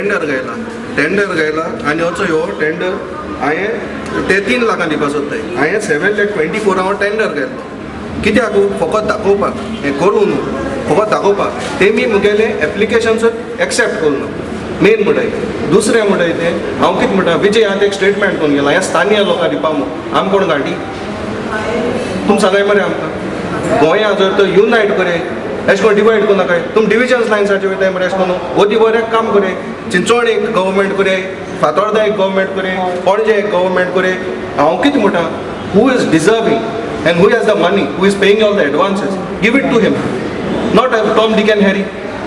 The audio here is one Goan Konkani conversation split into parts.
टेंडर घायला, टेंडर घायला आनी असो ह्यो टेंडर हांवें ते 3 लाखां दिवपा सोदताय. हांवें 7 lakh 24 हांव टेंडर घायल्लो. कित्याक? फकत दाखोवपाक, हें करूं न्हू, फकत दाखोवपाक. तेमी मुगेलें एप्लिकेशन एक्सेप्ट करूं ना, मेन म्हणटाय. दुसरें म्हणटाय तें हांव कितें म्हणटा, विजय आतां एक स्टेटमेंट करून गेला, ह्या स्थानीय लोकां दिवपा म्हूण. आम कोण गांठी तुमी सांगाय मरे आमकां. गोंया जर तर युनायट करे, एशें करून डिवायड करूं नाकाय. तुमी डिविजन्स लायन्साचे वयताय मरे. एशें करून ओदी बरें काम करे. चिंचोण एक गव्हर्मेंट करे, फातोर्दा एक गव्हर्मेंट करे, पणजे एक गव्हर्मेंट करे. हांव कितें म्हणटा, who is deserving and who has the money, who is paying all the advances, give it to him, not Tom, Dick and Harry.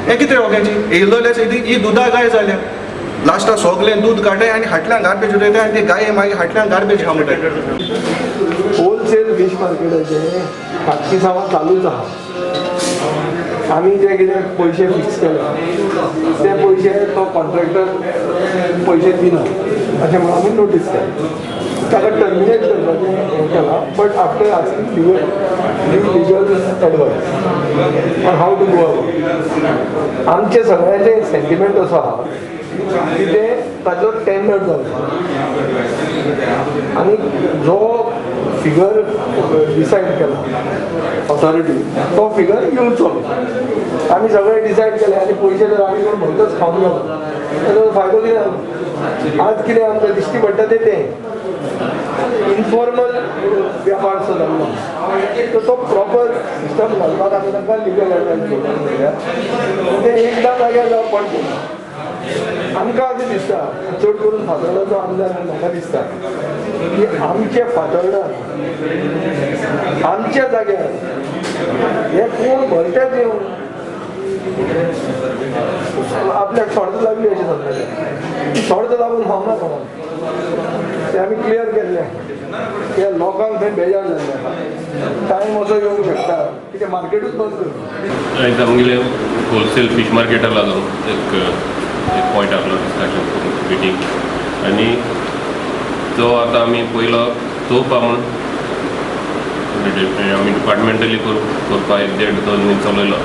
हें कितें रोग्याची येयलोल्याच ही दुदा गाय जाल्या. लास्टाक सगलें दूद काडटाय आनी हाटल्यान गार्बेज उडयताय आनी ते गाये मागीर हाटल्यान गार्बेज खा म्हणटाय. होलसेल फीश मार्केटाचें कातकिसांवां चालूच आहा. आमी जे कितें पयशे फिक्स केले, ते पयशे तो कॉन्ट्रॅक्टर पयशे दिना अशें म्हणून आमी नोटीस केली. ताका टर्मिनेट करपाचें हें केलां, but after asking legal advice on how to go about. आमचे सगळ्यांचे सेंटिमेंट असो आहा की ते ताजो टेंडर जालो आनी जो फिगर डिसायड केला ऑथॉरिटी, तो फिगर येवचो. आमी सगळे डिसायड केले आनी पयशे जर आमी कोण भलतोच खावन गेलो, ताजो फायदो कितें जालो? आज कितें आमकां दिश्टी पडटा तें तें इनफॉर्मल वेपार सो जाल्लो, तर तो प्रॉपर सिस्टम घालपाक आमी तांकां लिगल एडवायस घेवपाक मेळ्ळ्या. तें एकदां जाग्यार जावप पडचें. आमकां अशें दिसता, चड करून फातोर्डाचो आमदार म्हणून म्हाका दिसता की आमचे फातोर्डा, आमच्या जाग्यार हे कोण भलतेच येवन आपल्याक सॉर्त लागली अशें समजलें. ती सॉर्त लागून फावना कोणाक. ते आमी क्लियर केल्लें. त्या लोकांक थंय बेजार जाल्ले आसा. टायम असो येवंक शकता की ते मार्केटूच बंद करता. आयज आमगेले होलसेल फीश मार्केटा लागून एक एक पॉयंट आहलो डिस्कशन मिटींग आनी तो आतां आमी पयलो चोवपा म्हूण आमी डिपार्टमेंटली करपा एक देड दोन दीस चलयलो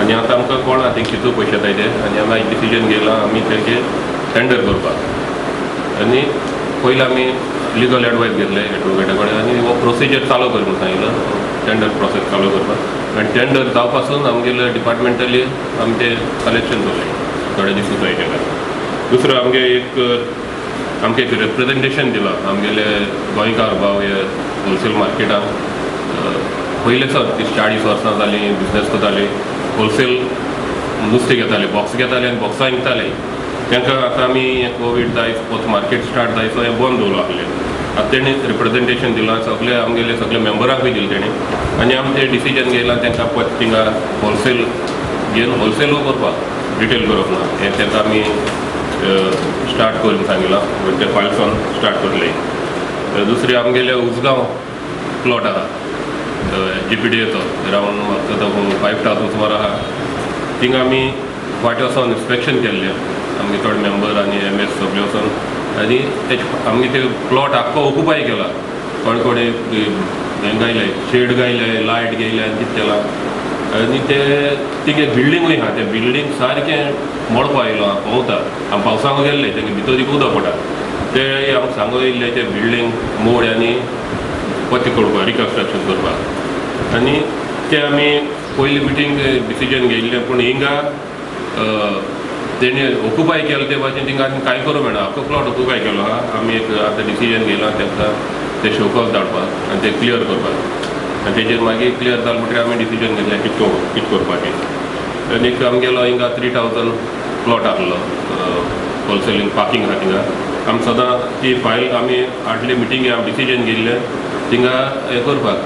आनी आतां आमकां कळ्ळां ते कितू पयशे येताय ते. आनी आमी आयज डिसिजन घेयलां आमी तेजे टेंडर करपाक. आनी पयलीं आमी लिगल एडवायस घेतले एडवोकेटा कडेन आनी हो प्रोसिजर चालू कर म्हूण सांगिल्लो, टेंडर प्रोसेस चालू करपाक. आनी टेंडर जावपासून आमगेले डिपार्टमेंटली आमी ते कलेक्शन दवरलें थोडे दीस सोसायटीक. दुसरो आमगे एक आमकां एक रिप्रेजेंटेशन दिलां आमगेले गोंयकार भाव हे होलसेल मार्केटान पयले सावन 30-40 वर्सां जालीं बिजनेस करताले, होलसेल नुस्तें घेताले, बॉक्स घेताले आनी बॉक्सां विकताले. तांकां आतां आमी हें कोवीड जायत पोत मार्केट स्टार्ट जायत सो हें बंद दवरलां आहलें. आतां तेणी रिप्रेजेंटेशन दिलां, सगळे आमगेले सगळे मेंबरांकूय दिलें तेणी आनी आमी तें डिसिजन घेयलां, तांकां परत थिंगा होलसेल घेवन होलसेलूय करपाक, रिटेल करप ना. हें तांकां आमी स्टार्ट करून सांगिलां, ते फायल्सान स्टार्ट करले. दुसरें आमगेले उसगांव प्लॉट आहा जीपीडीएचो, अरावंड म्हाका तो 5,000 सुमार आहा. थिंगा आमी फाटीं वचोन इन्स्पेक्शन केल्लें, आमगे थोडे मेंबर आनी एम एस सगळे वचोन. आनी तेजे आमगे ते प्लॉट आख्खो ऑकुपाय केला. कोणे कोणे हें घायले, शेड घायले, लायट घेयले आनी कितें केलां. आनी ते थिंग एक बिल्डिंगूय आहा, तें बिल्डींग सारकें मोडपा येयलो आहा, पोंवता. आमी पावसाक गेल्ले, तेंगे भितर उदक पडटा. ते आमकां सांगून येयल्ले ते बिल्डींग मोड आनी परतें करपाक, रिकन्स्ट्रक्शन करपाक. आनी ते आमी पयली मिटींग डिसिजन घेयल्लें, पूण हिंगा तेणी ऑकुपाय केलें ते भाशेन थिंगा आनी कांय करूं मेळना. आख्खो प्लॉट ऑकुपाय केलो आहा. आमी एक आतां डिसिजन घेयलां तांकां ते शोकॉज धाडपाक आनी ते क्लियर करपाक. आनी तेजेर मागीर क्लियर जालें म्हणटकीर आमी डिसिजन घेतलें कितें कितें करपाचें. आनी एक आमगेलो हिंगा 3,000 प्लॉट आहलो होलसेलींग पार्किंग आहा. थिंगा आमी सदां ती फायल आमी हाडली मिटींगे, आमी डिसिजन घेयल्लें थिंगा हें करपाक,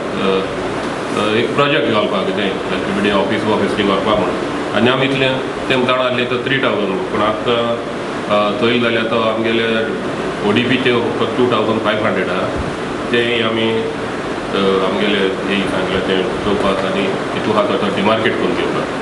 एक प्रोजेक्ट घालपाक तें ऑफीस वॉफीस ती व्हरपाक म्हणून. आनी आमी इतलें तें जाणा आहलें तो 3,000, पूण आतां चोयलें जाल्यार तो आमगेले ओडीपीचे फक्त 2,500 आहा. ते आमी आमगेले हे सांगलें तें चोवपाक आनी तितू आहा तो डिमार्केट करून घेवपाक.